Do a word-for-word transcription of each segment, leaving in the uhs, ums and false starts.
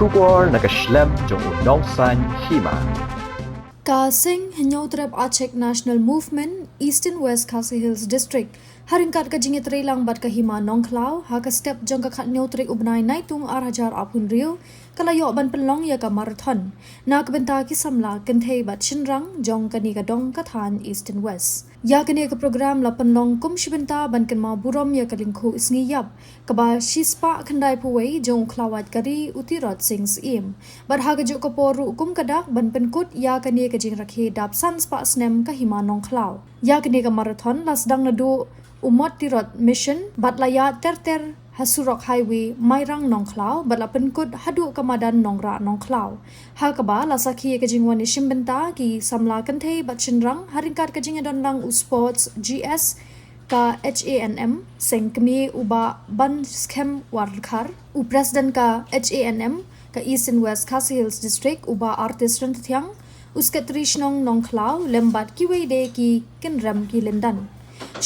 Khubor na ka shlem jong u nongsan hima. Ka Seng Hynñiewtrep Achik National Movement, Eastern West Khasi Hills District, ha ryngkat ka jingïatreilang bad ka Hima Nongkhlaw, ha ka step jong ka khathynñiew tarik u bnai Naitung ar hajar arphew hynriew, ka la ïoh ban pynlong ïa ka marathon na ka bynta ki samla kynthei bad shynrang jong kane ka dong ka thaiñ Eastern West. Ïa kane ka program la pynlong kum shi bynta ban kynmaw burom ïa ka lyngkhuh sngi ïap kaba shispah khyndaiphew wei jong u khlawait ka ri, u Tirot Sing Syiem. Bad ha kajuh ka por ruh kum ka dak ban pynkut ïa kane ka jingrakhe dap san spah snem ka Hima Nongkhlaw. Ïa kane ka marathon la sdang naduh u Mot Tirot Mission bad la ïaid ter ter ha surok highway Mairang Nongkhlaw bad la pynkut haduh ka madan Nongrah Nongkhlaw. Ha kaba la sakhi ïa ka jingwan ïashim bynta ki samla kynthei bad shynrang ha ryngkat ka jingïadonlang u Sports G S ka H A N M, Seng Kmie u Bah Banskhem Wardkhar, u President ka H A N M ka Eastern West Khasi Hills District u Bah Artist Ryntathiang, u Secretary Shnong Nongkhlaw lem bad kiwei de ki kynrem ki lyndan.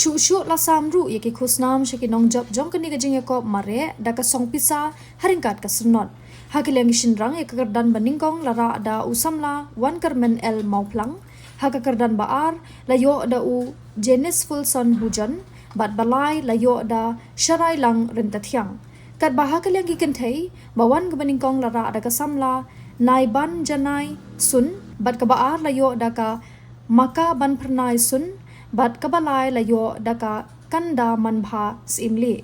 Shuh shuh la sam ruh ïa ki khusnam sha ki nongjop jong kane ka jingïakop mareh da ka song pisa ha ryngkat ka syrnod. Ha ki liang ki shynrang ïa ka kyrdan ba nyngkong la rah da u samla Wankyrmen L Mawphlang. Ha ka kyrdan ba ar la ïoh da u Janice Fulson Hujon bad ba lai la ïoh da Sharailang Ryntathiang. Katba ha ka liang ki kynthei, ba wan kaba nyngkong la rah da ka samla Naibanjanai Sun bad kaba ar la ïoh da ka Makabanphyrnai Sun bad kaba lai la ïoh da ka Kandamanbha Syiemlieh.